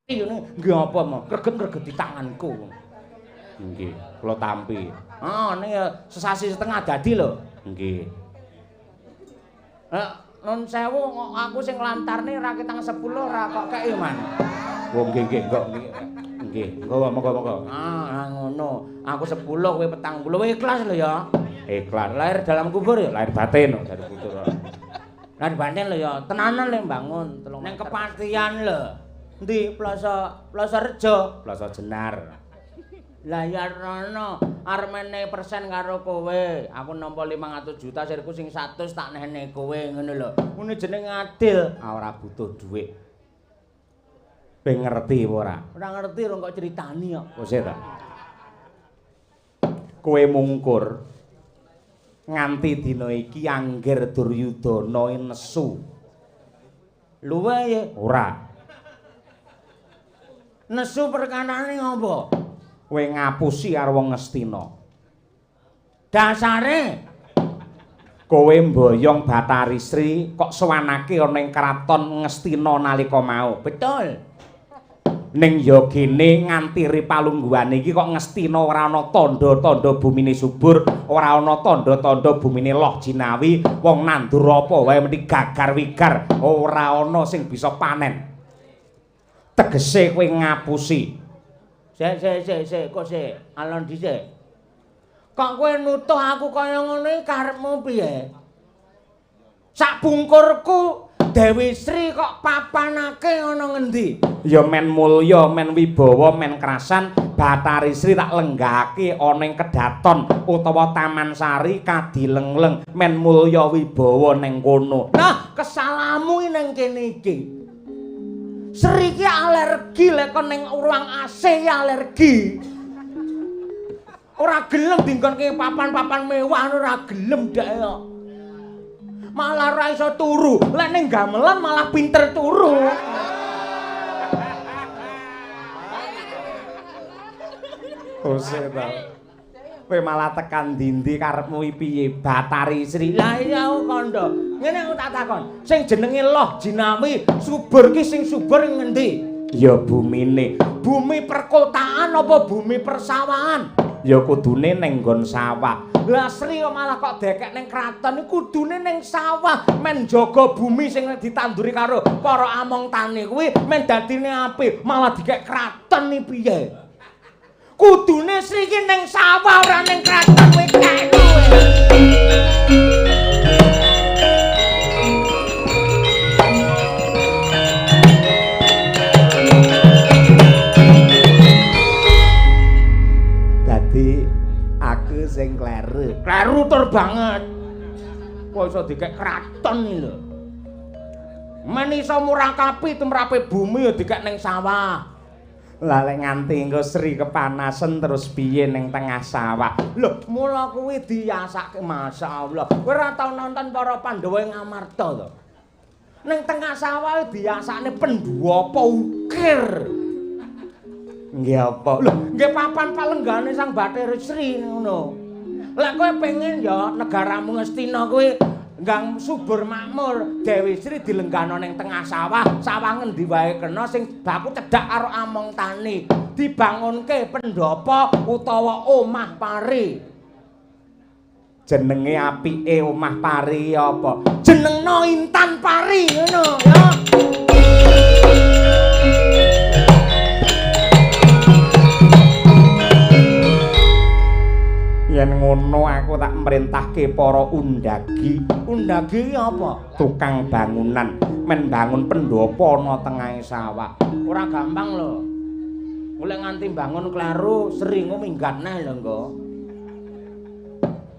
Ngene nggih apa mo? Greget-gregeti tanganku. Nggih, kula tampi. Ah, ning sesasi setengah dadi lho. Nggih. Eh, nun sewu aku sing nglantarne ra ketang 10 ra kok kei, Man. Oh nggih nggih, kok nggih. Nggih, monggo monggo monggo. Ah, ngono. Aku 10 kowe 40. Kowe ikhlas lho ya. Ikhlas. Lahir dalam kubur ya, lahir batin kok dari kubur. Lahir batin lho ya, tenanan le mbangun telung. Ning kepatian lho. Endi Plaza Plaza Rejo? Plaza Jenar. Lah ya rono, arep mene persen karo kowe. Aku nampa 500 juta, sirku sing 100 tak nehne kowe ngono lho. Ngene jenenge adil. Ah, ora butuh dhuwit. Kowe ngerti apa ora? Ora ngerti rong kok critani kok. Wis ta. Kowe mungkur nganti dina iki angger Duryudana nesu. Luwe ya? Ora. Nesu perkarane ngopo? Kowe ngapusi karo wong Ngastina. Dasare kowe mboyong Bathari Sri kok sowanake ana ing kraton Ngastina nalika mau. Betul. Ning ya gene nganti ripalungguhane iki kok Ngastina ora ana tandha-tandha bumine subur, ora ana tandha-tandha bumine loh jinawi, wong nandur apa wae mesti gagar-wigar, ora ana sing bisa panen. Tegese kowe ngapusi. Sik sik sik sik kok sik alon dhisik. Kok kowe nutuh aku kaya ngono iki karepmu piye? Sak bungkurku Dewi Sri kok papanake ana ngendi? Ya men mulya, men wibawa, men krasan Bathari Sri tak lenggahake ana ing kedaton utawa Taman Sari kadilengleng men mulya wibawa ning kono. Nah, kesalamu iki ning kene iki. Sri ki alergi lek kon ning ruang AC alergi. Ora gelem dinggonke papan-papan mewah ora gelem dek kok. Malah ora iso turu. Lek ning gamelan malah pinter turu. Ose ta. Kowe malah tekan dindi karepmu piye Bathari Sri? Lah iya aku kandha. Ngene aku tak takon. Sing jenenge Loh Jinawi subur ki sing subur ngendi? Ya bumine. Bumi perkotaan apa bumi persawahan? Ya kudune ning nggon sawah. Lah Sri kok malah kok dekek ning kraton iku kudune ning sawah men jaga bumi sing ditanduri karo para among tani kuwi men dadine apik, malah dikek kraton iki piye? Kudune Sri iki ning sawah ora ning kraton kowe kene. Dadi aku sing kleru. Kleru tur banget. Kok iso dikek kraton iki lho. Men iso murakapi tumrape bumi ya dikek ning sawah. Lah lek nganti engko Sri kepanasen terus piye ning tengah sawah? Lho, mula kuwi diasake masyaallah. Kowe ora tau nonton para Pandhawa ing Amarta to? Ning tengah sawah diasakne pendhapa ukir. Nggih apa? Lho, nggih papan palenggane Sang Bathari Sri ngono. Lek kowe pengen ya negaramu Ngastina kuwi nggang subur makmur, Dewi Sri dilenggano ning tengah sawah, sawah ngendi wae kena sing baku cedhak karo among tani. Dibangunke pendhapa utawa omah pari. Jenenge apike omah pari apa? Jenengno Intan Pari ngono ya. Yen ngono aku tak merintahke para undagi. Undagi apa? Tukang bangunan men bangun pendhapa ana tengahe sawah. Ora gampang lho. Mulai nganti bangun kleru Sri engko minggat neh lho engko.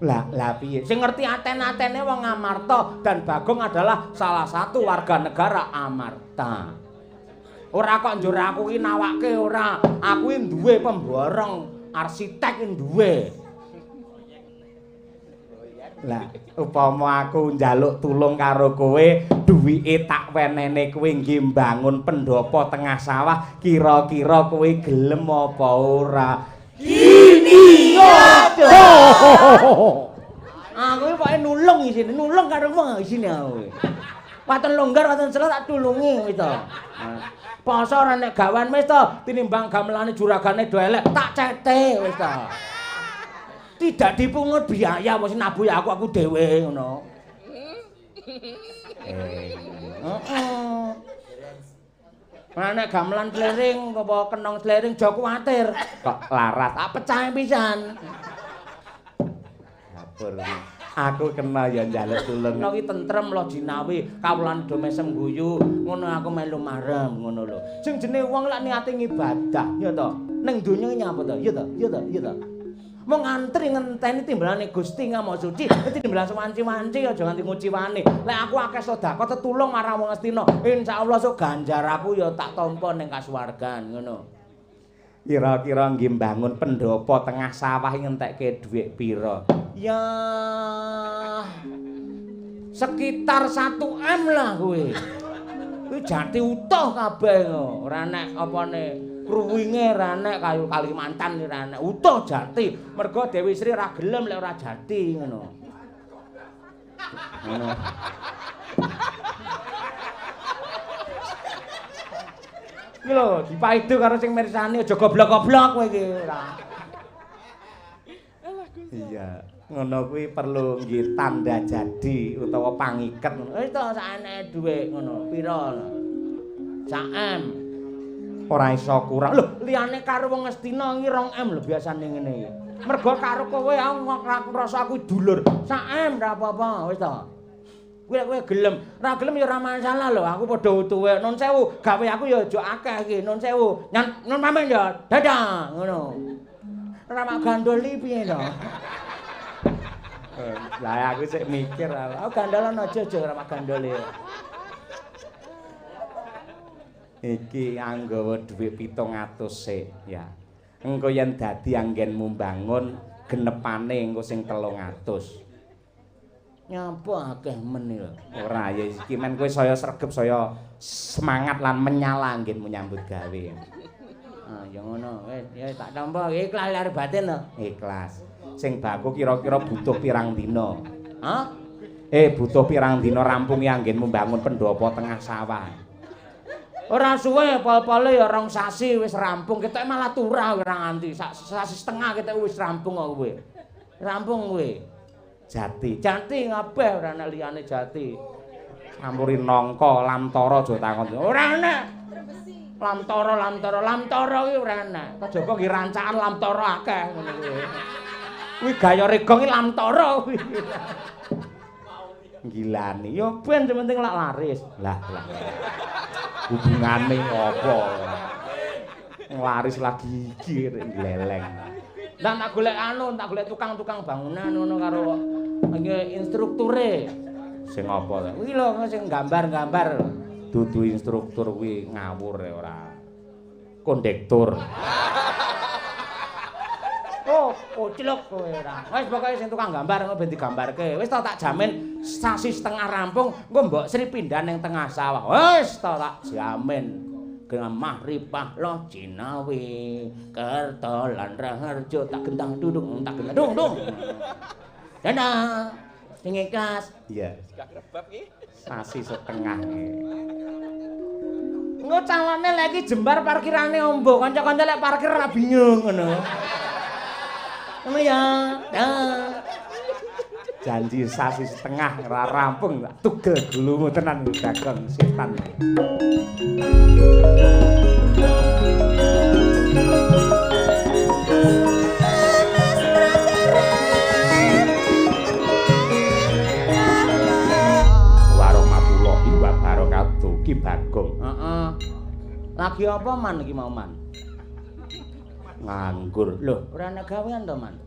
Lah lah piye? Sing ngerti aten-atene wong Amarta dan Bagong adalah salah satu warga negara Amarta. Ora kok njur aku ki nawake ora. Aku ki duwe pemborong arsitek ki duwe. Lah upama aku njaluk tulung karo kowe, duwike tak wenene kowe nggih mbangun pendhapa tengah sawah, kira-kira kowe gelem apa ora? Gini yo. Aku iki pokoke nulung isine, nulung karo wong isine aku. Waton longgar waton celok tak tulungi wis to. Poso ora nek gawan wis to, tinimbang gamelane juragane do elek tak cete wis to. Tidak dipungut biaya wis nabuh ya aku dhewe ngono. Heeh. Ora nek gamelan slering apa kenong slering aja kuwatir. Kok larat tak pecah pisan. Dapur. Aku kena ya njaluk tulung. Ngono iki tentrem lho jinawi, kawulane do mesem guyu, ngono aku melu marem ngono lho. Sing jenenge wong lak niate ngibadah, ya to. Ning donya nyapa to? Ya to, ya to, ya to. Mung ngantri ngenteni timbalane Gusti Ngamo Suci, timbalan wanci-wanci aja nganti nguciwani. Lek aku akeh sedekah tetulung marang wong Astina, insyaallah sok ganjar aku ya tak tampa ning kasuwargan ngono. Kira-kira nggih mbangun pendopo tengah sawah ngentekke dhuwit pira? Ya sekitar 1 M lah kuwi. Kuwi jati utuh kabeh ora nek apane kruwinge ora nek kayu Kalimantan ora nek utuh jati. Mergo Dewi Sri ora gelem lek ora jati ngono. Ngono. Iki lho dipaido karo sing mirsani aja goblok-goblok kowe iki ora. Iya, ngono kuwi perlu nggih tanda jadi utawa pangiket ngono. Wis to sakene dhuwit ngono, pira? Sak M. Ora iso kurang. Lho, liyane karo wong Ngastina iki 2 M lho biasane ngene iki. Mergo karo kowe aku ngrasa aku dulur. Sak M ora apa-apa, wis to. Kowe kowe gelem, ora gelem ya ora masalah lho, aku padha utuhe. Nun sewu, gawe aku ya aja akeh iki. Nun sewu. Nun pamit ya. Dadah, ngono. Ora mak gandoli piye to? Lah aku sik mikir, aku gandolan aja aja ora mak gandoli. Iki anggawa dhuwit 700 sik ya. Engko yen dadi anggenmu mbangun genepane engko sing 300. Nyapa akeh men lho. Ora ya iki men kowe saya sregep saya semangat lan menyala anggenmu nyambut gawe. Ah ya ngono wis ya tak tampa ikhlas lahir batin to. Ikhlas. Sing baku kira-kira butuh pirang dina? Hah? Butuh pirang dina rampung anggenmu mbangun pendopo tengah sawah. Ora suwe pol-pole ya 2 sasi wis rampung. Ketok malah turah ora nganti sasi setengah ketok wis rampung kok kowe. Rampung kowe. Jati. Jati kabeh ora ana liyane jati. Campuri nangka, lamtara aja takon. Ora ana. Lamtara, lamtara, lamtara kuwi ora ana. Kejaba nggih rancaan lamtara akeh ngono kuwi. Kuwi gaya regong iki lamtara kuwi. Gilani. Ya ben sing penting lak laris. Lah lah. Hubungane apa? Laris lagi iki gleleng. Lah tak golek anu, tak golek tukang-tukang bangunan ngono karo iki instrukture. Sing apa ta? Kuwi lho sing gambar-gambar. Dudu instruktur kuwi ngawur ya ora. Kondektur. Oh, koclok kowe ora. Wis pokoke sing tukang gambar ngono ben digambarke. Wis to tak jamin sasi setengah rampung engko Mbok Sri pindah ning tengah sawah. Wis to tak jamin. Gemah ripah loh jinawi kerto lan raharjo tak gendang dudung tak gendang dung dung. Dadah. Sing ikhlas. Iya. Sasi setengah. Engko calone lagi jembar parkirane ombo. Kanca-kanca lek parkir ora bingung ngono. Ngono ya. Dah. Janji sasi setengah ora rampung tugel gulumu tenan Bagong setan. Warahmatullahi wabarakatuh. Ki Bagong. Heeh. Lagi apa man iki mau man? Nganggur. Lho, ora ana gawean to man?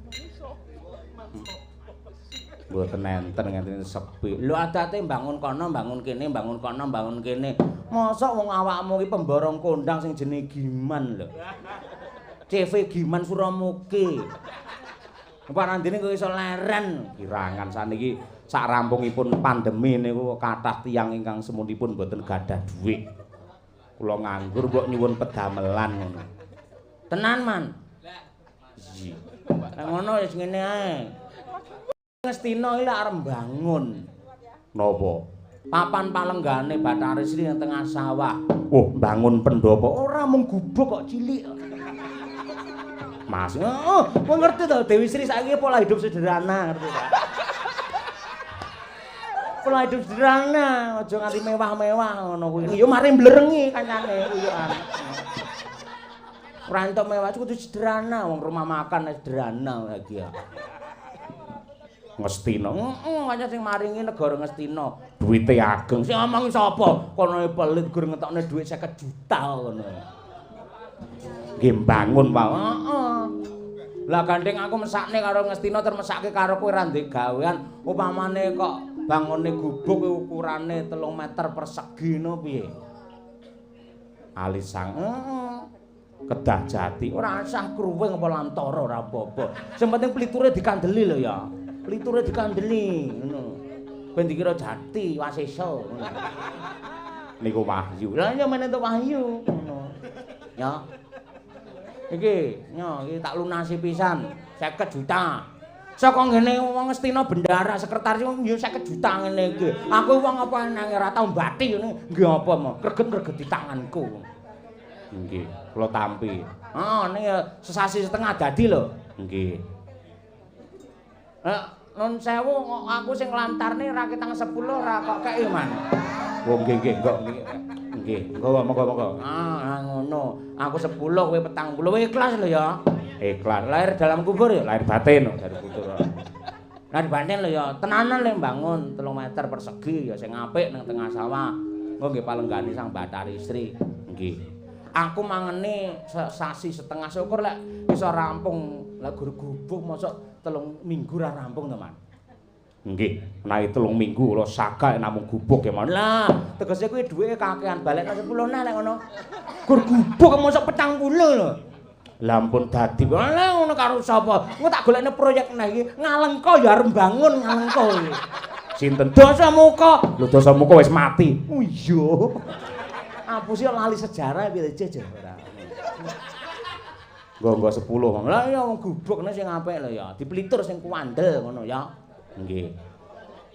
Mboten enten ngenten sepi. Lho adate bangun kono, bangun kene, bangun kono, bangun kene. Mosok wong awakmu iki pemborong kondang sing jenenge Giman lho. CV Giman Suramuki. Parandene kok iso leren. Kirangan saniki sak rampungipun pandemi niku kathah tiyang ingkang semunipun mboten gadah dhuwit. Kula nganggur mbok nyuwun pedamelan ngono. Tenan man. Iya. Lah ngono wis ngene ae. Ngastina iki lak arep mbangun. Napa? Papan palenggane Bathari Sri nang tengah sawah. Oh, bangun pendopo ora mung gubuk kok cilik. Mas, heeh, kowe ngerti to Dewi Sri saiki pola hidup sederhana, ngerti ta? Pola hidup sederhana, aja nganti mewah-mewah ngono kuwi. Ya mari mblerengi kancane kuwi. Ora entuk mewah kudu sederhana, wong rumah makan sederhana lagi ya. Ngastina. Heeh, pancen sing maringi negara Ngastina. Duwite ageng. Sing ngomong sapa? Kono pelit gur ngetokne dhuwit 50 juta ngono. Nggih bangun wae. Heeh. Lah gandeng aku mesakne karo Ngastina ter mesake karo kowe ra ndek gawean. Upamane kok bangone gubuk ukurane 3 meter persegi ngono piye? Alisang. Heeh. Kedah jati. Ora usah kruwing apa lantara ora apa-apa. Sing penting pliture dikandeli lho ya. Pliture dikandeli ngono. Ben dikira jati wasesa ngono. Niku wahyu. Lah ya men entuk wahyu ngono. Ya. Iki, nyo iki tak lunasi pisan 50 juta. Saka ngene wong Ngastina bendara sekretaris wong ya 50 juta ngene iki. Aku wong apa nang ora tau mbati ngene. Nggih apa mo? Greget-greget di tanganku. Nggih, kula tampi. Heeh, ning sesasi setengah dadi lho. Nggih. Nun sewu aku sing nglantarne ra ketang 10 ora kok kei man. Oh nggih nggih kok nggih. Monggo monggo monggo. Ah ngono. Aku 10 kowe 40. Kowe ikhlas lho ya. Ikhlas. Lahir dalam kubur ya, lahir batin dari kubur. Lahir batin lho ya. Tenanan le mbangun 3 meter persegi ya sing apik nang tengah sawah. Engko nggih palenggane Sang Bathari Sri. Nggih. Aku mangene sesasi setengah syukur lek iso rampung. Lah gur gubuk mosok 3 minggu ra rampung to, Man. Nggih, menawi 3 minggu kula sagak namung gubuk ya, Man. Lah, tegese kuwi dhuwite kakean balekno 10 neh lek ngono. Gur gubuk mosok 40 lho. Lah ampun dadi. Lah ngono karo sapa? Engko tak golekne proyek neh iki Ngalengka ya arep mbangun Ngalengka iki. Sinten? Dasamuka. Lho Dasamuka wis mati. Oh iya. Apusi lali sejarah piye aja ora. Nggo-nggo 10. Lah ya wong gubuk sing apik lho ya, diplitur sing kuandel ngono ya. Nggih.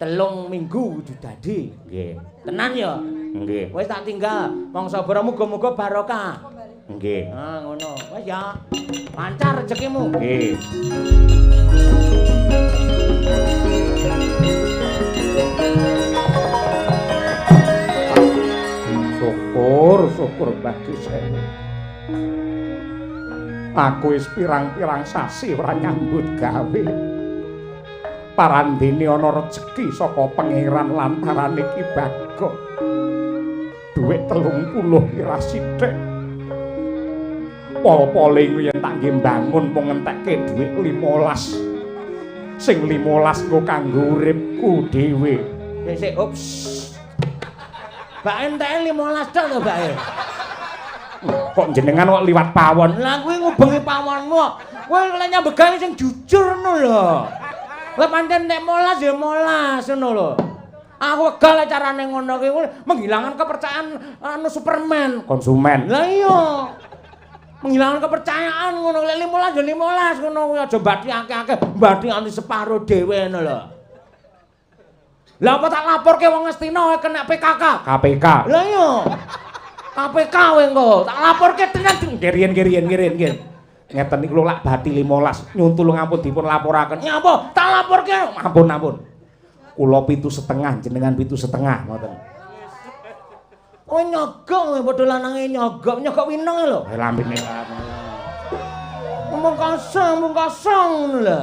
3 minggu kudu dadi. Nggih. Tenan ya? Nggih. Wis tak tinggal. Wong sabar muga-muga barokah. Nggih. Ah ngono. Wis ya. Lancar rezekimu. Nggih. Syukur, syukur Mbah Sewu. Aku wis pirang-pirang sasi ora nyambut gawe. Parandene ana rejeki saka pangeran lantarane Ki Bagong. Dhuwit 30 kira sithik. Pol-pole yen tak nggih mbangun mung ngentekke dhuwit 15. Sing 15 nggo kanggo uripku dhewe. Sik sik ups. Bak enteke 15 tok to, Mbak. Kok jenengan kok liwat pawon? Lah kuwi ngubengi pawonmu kok. Kowe lek nyambut gawe sing jujur ngono lho. Lah pancen nek 15 ya 15 ngono lho. Aku wegah lek carane ngono kuwi menghilangkan kepercayaan anu Superman, konsumen. Lah iya. Menghilangkan kepercayaan ngono lek 15 ya 15 ngono kuwi aja mbathi akeh-akeh, mbathi anti separo dhewe ngono lho. Lah apa tak laporke wong Ngastina kena PKK? KPK. Lah iya. KPK kowe engko, tak laporke tenan. Riyen. Ngeten niku lho lak bati 15, nyun tulung ampun dipun laporaken. Nyapa? Tak laporke. Ampun ampun. Kula 7,5 jenengan 7,5 ngoten. Kowe nyogok kowe padha lanange nyogok, nyogok winong lho. Lambene. Ngomong kosong ngono lho.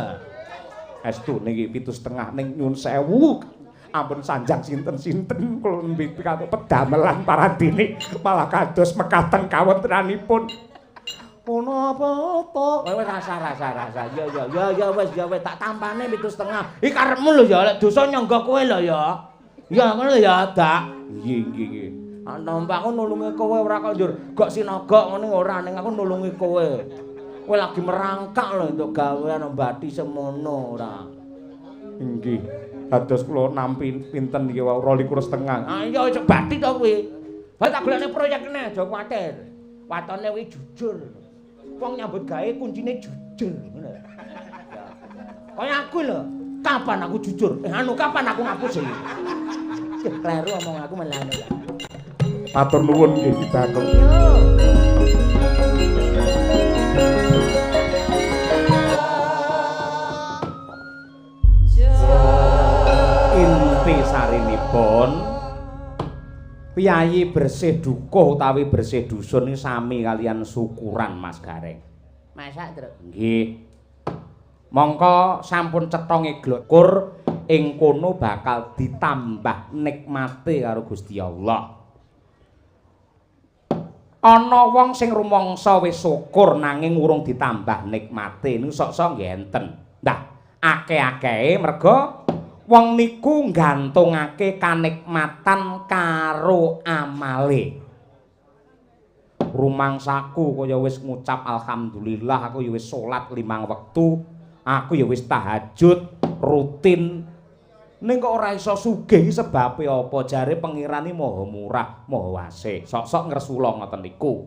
Estu niki 7,5 ning nyun sewu. Ampun sanjang sinten-sinten kula nembe pikantuk pedamelan parandene malah kados mekaten kawontenanipun. Kono apa to? Wis rasa. Ya wis ya wis tak tampane 7,5. Iki karepmu lho ya lek dosa nyangga kowe lho ya. Ya ngono lho ya, Dak. Nggih nggih nggih. Nampak aku nulungi kowe ora kok njur gok sinagok ngene ora ning aku nulungi kowe. Kowe lagi merangkak lho entuk gawean mbati semono ora. Nggih. Dados kula nampi pinten iki wau 22,5. Ayo aja bathi to kuwi. Bae tak golekne proyek neh aja kuwatir. Watone kuwi jujur. Wong nyambut gawe kuncine jujur ngono. Kaya aku lho, kapan aku jujur? Anu kapan aku ngapusi? Kleru omong aku malah. Matur nuwun nggih Ki Bagong. Inti sarinipun piyayi bersih dukuh utawi bersih dusun iki sami kalian syukuran Mas Gareng. Masak, Truk? Nggih. Mongko sampun cetha ngeglukur ing kono bakal ditambah nikmate karo Gusti Allah. Ana wong sing rumangsa wis syukur nanging urung ditambah nikmate niku sok-sok nggih enten. Nah, akeh-akehe merga wong niku nggantungake kanikmatan karo amale. Rumangsaku kaya wis ngucap alhamdulillah, aku ya wis salat 5 wektu, aku ya wis tahajud rutin. Ning kok ora iso sugih sebabe apa? Jare pengirani maha murah, maha wasih. Sok-sok ngresula ngoten niku.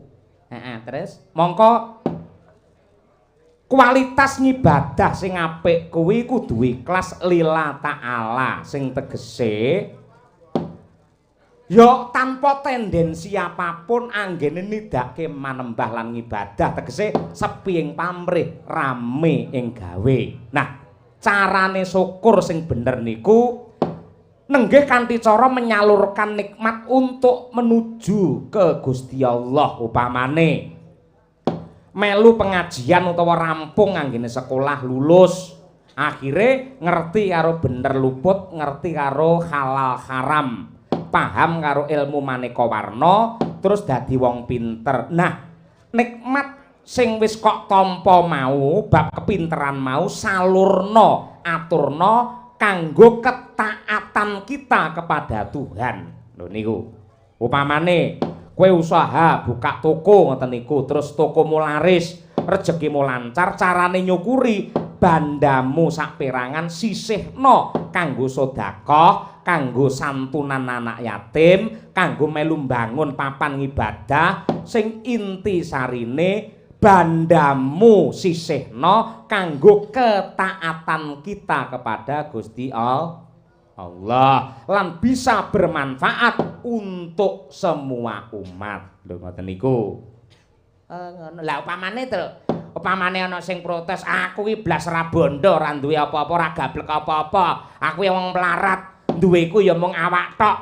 Heeh, terus mongko kualitas ngibadah sing apik kuwi kudu ikhlas lillah ta'ala, sing tegese ya tanpa tendensi apapun anggene nindakake manembah lan ngibadah, tegese sepi ing pamrih, rame ing gawe. Nah, carane syukur sing bener niku nenggih kanthi cara menyalurkan nikmat untuk menuju ke Gusti Allah. Upamane melu pengajian utawa rampung anggene sekolah lulus, akhire ngerti karo bener luput, ngerti karo halal haram, paham karo ilmu maneka warna, terus dadi wong pinter. Nah, nikmat sing wis kok tampa mau, bab kepinteran mau, salurna, aturna kanggo ketaatan kita kepada Tuhan. Lho niku. Upamane kowe usaha buka toko ngoten niku, terus tokomu laris, rejekimu lancar, carane nyukuri bandamu saperangan sisihno kanggo sedekah, kanggo santunan anak yatim, kanggo melu mbangun papan ngibadah, sing inti sarine bandamu sisihno kanggo ketaatan kita kepada Gusti Allah lan bisa bermanfaat untuk semua umat. Lho ngoten niku. Ngono. Lah upamane to, upamane ana sing protes, aku iki blas ra bondo, ora duwe apa-apa, ora gablek apa-apa. Aku ya wong melarat, duweku ya mung awak tok.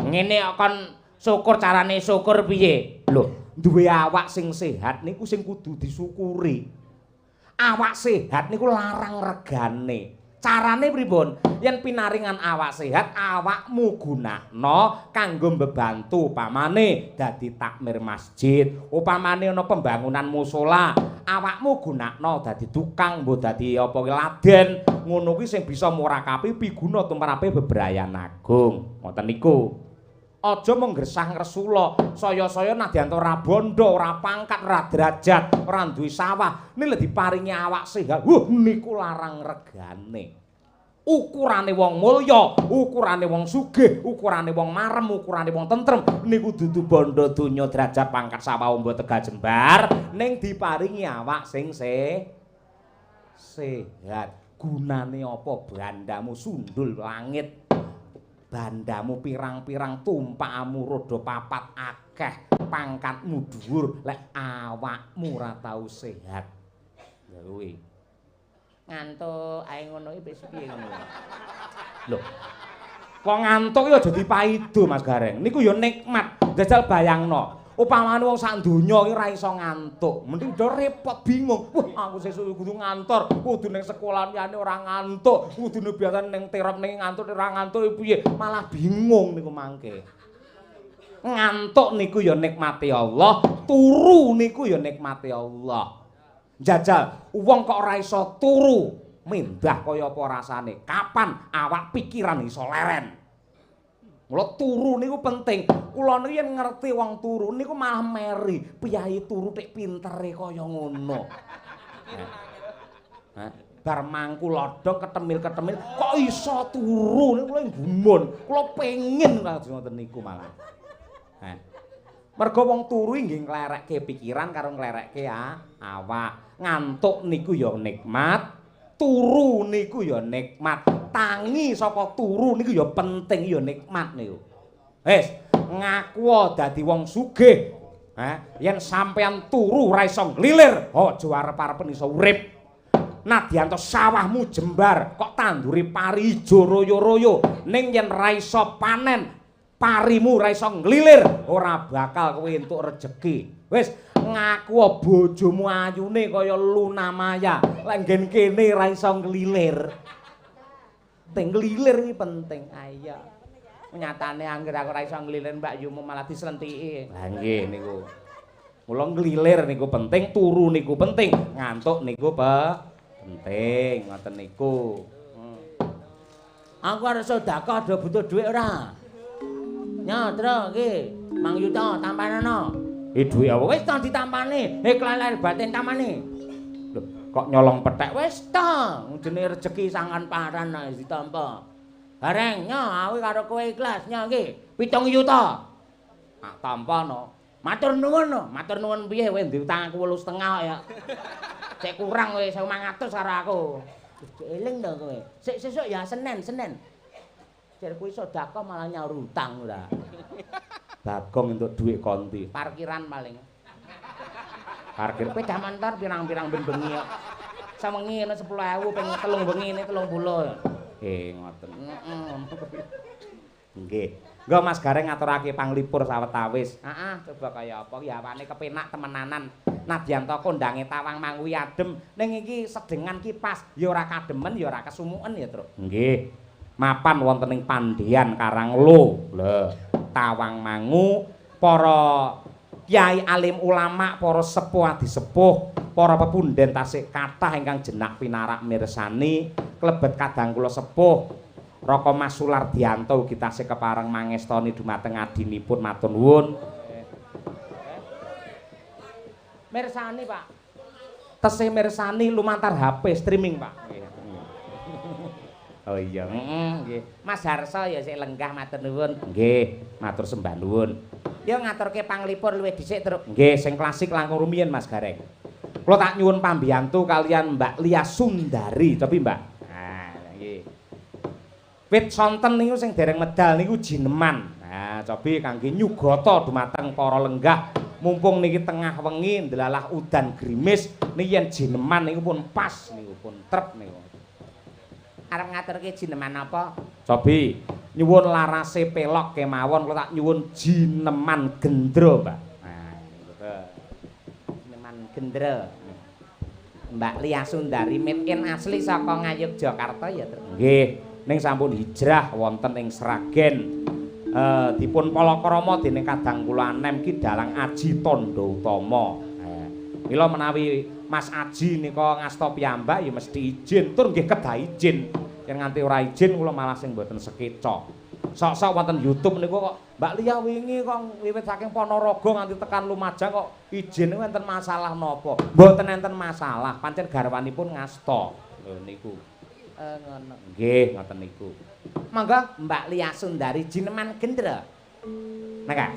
Ngene kok kon syukur, carane syukur piye? Lho, duwe awak sing sehat niku sing kudu disyukuri. Awak sehat niku larang regane. Carane pripun? Yen pinaringan awak sehat, awakmu gunakno kanggo mbebantu, upamane dadi takmir masjid, upamane ana pembangunan musala, awakmu gunakno dadi tukang, mbok dadi apa ki laden, ngono kuwi sing bisa murakapi piguna tumrape bebrayan agung. Ngoten niku. Aja mung gresah ngresula, saya-saya nadyan ora bondo, ora pangkat, ora derajat, ora duwe sawah, niki lho diparingi awak sehat. Wuh, niku larang regane. Ukurane wong mulya, ukurane wong sugih, ukurane wong marem, ukurane wong tentrem niku dudu bondo donya, derajat, pangkat, sawah, ombo, Tegal, Jembar, ning diparingi awak sing sehat. Gunane apa bandamu sundul langit? Bandamu pirang-pirang, tumpakmu roda papat akeh, pangkatmu dhuwur, lek awakmu ora tau sehat. Ya kuwi. Ngantuk ae ngono iki wis piye ngono. Lho. Wong ngantuk iki aja dipaido Mas Gareng. Niku ya nikmat. Jajal bayangno, upamane wong sak donya iki ora iso ngantuk, mending do repot bingung. Wah, aku sesuk kudu ngantor, kudu ning sekolah liyane ora ngantuk, kudune biasane ning terop ning ngantuk ora ngantuk piye, malah bingung niku mangke. Ngantuk niku ya nikmate Allah, turu niku ya nikmate Allah. Jajal, wong kok ora iso turu, mendah kaya apa rasane? Kapan awak pikiran iso leren? Mula turu niku penting. Kula niku yen ngerti wong turu niku malah meri. Piyayi turu tik pintere kaya ngono. Hah? Bar mangku lodhong ketemil-ketemil kok iso turu niku kula gumun. Kula pengin ngoten niku malah. Hah. Mergo wong turu nggih nglerekke pikiran karo nglerekke awak. Ngantuk niku ya nikmat, turu niku ya nikmat. Tangi saka turu niku ya penting, ya nikmat niku. Wis, ngaku dadi wong sugih. Ha, yen sampean turu ora iso nglilir, aja arep-arepen iso urip. Nadyan to sawahmu jembar, kok tanduri pari ijo royo-royo, ning yen ra iso panen, parimu ra iso nglilir, ora bakal kowe entuk rejeki. Wis, ngaku bojomu ayune kaya Luna Maya, lek nggen kene ra iso nglilir. Penting nglilir iki penting. Ayo. Nyatane anggere aku ora iso nglilir Mbak Yumu malah dislentiki. Lah nggih niku. Mula nglilir niku penting, turu niku penting, ngantuk niku penting, ngoten niku. Aku arep sedekah do butuh dhuwit ora? Nyatra iki, 5 yuta tampanono. Dhuwit apa? Wis ta ditampani, ikhlas lahir batin tampani. Lho, kok nyolong pethek? Wis ta, jenenge rejeki sangan paran nek ditampa. Bareng nyo aku karo kowe ikhlas nyo iki 7 yuta. Tak tampa no. Matur nuwun no, matur nuwun piye kowe diutang aku 8,5 kok ya. Sik kurang kowe 1500 karo aku. Eling to kowe. Sik sesuk ya Senin, Senin. Jar kuwi sedekah malah nyaur utang ora. Bagong entuk dhuwit konti. Parkiran paling. Parkir sepeda motor pirang-pirang ben bengi kok. Sawengi ana 10.000 ping 3 bengi ini 30. Ngoten. Nggih. Nggo Mas Gareng ngaturake panglipur sawetawis. Heeh, coba kaya apa ya awane kepenak temenanan. Nadyan to kondange Tawang Mangu adem, ning iki sedengan kipas ya ora kademen ya ora kesumuken ya, Truk. Nggih. Mapan wonten ing Pandhean Karanglo. Lho, Tawang Mangu para kyai alim ulama, para sepuh adisepuh, para pepunden tasih kathah ingkang jenak pinarak mirsani, klebet kadang kula sepuh Raka Mas Sulardianto ugi tasih kepareng mangestoni dumateng adinipun matur nuwun. Mirsani, Pak. Tesih mirsani lumantar HP streaming, Pak. Oh iya, nggih. Mas Harso ya sik lenggah matur nuwun. Nggih, matur sembah nuwun. Yo ngaturke panglipur luwih dhisik, Truk. Nggih, sing klasik langkung rumiyin Mas Gareng. Kula tak nyuwun pambiyantu kalian Mbak Lia Sundari, cobi Mbak. Nah, nggih. Wit sonten niku sing dereng medal niku jineman. Nah, cobi kangge nyugata dumateng para lenggah, mumpung niki tengah wengi ndelalah udan grimis, niki yen jineman niku pun pas niku pun trep niku. Arep ngaturke jineman apa? Cobi nyuwun larase pelok kemawon kula tak nyuwun jineman gendra, Mbak. Nah, niku. Jineman gendra. Mbak Lia Sundari made in asli saka Ngayogyakarta ya, Truk. Nggih, ning sampun hijrah wonten ing Sragen. Dipun palakrama dening kadang kula anem ki Dalang Aji Tandha Utama. Mila menawi Mas Aji nika ngasta piyambak ya mesti izin, tur nggih kedah izin. Yen nganti ora izin kula malah sing mboten sekeca. Sok-sok wonten YouTube niku kok Mbak Lia wingi kok wiwit saking Ponorogo nganti tekan Lumajang kok izin niku enten masalah napa? Mboten enten masalah, pancen garwanipun ngasta. Lho niku. Ngono. Nggih, ngoten niku. Monggo Mbak Lia Sundari jineman gendra. Neka.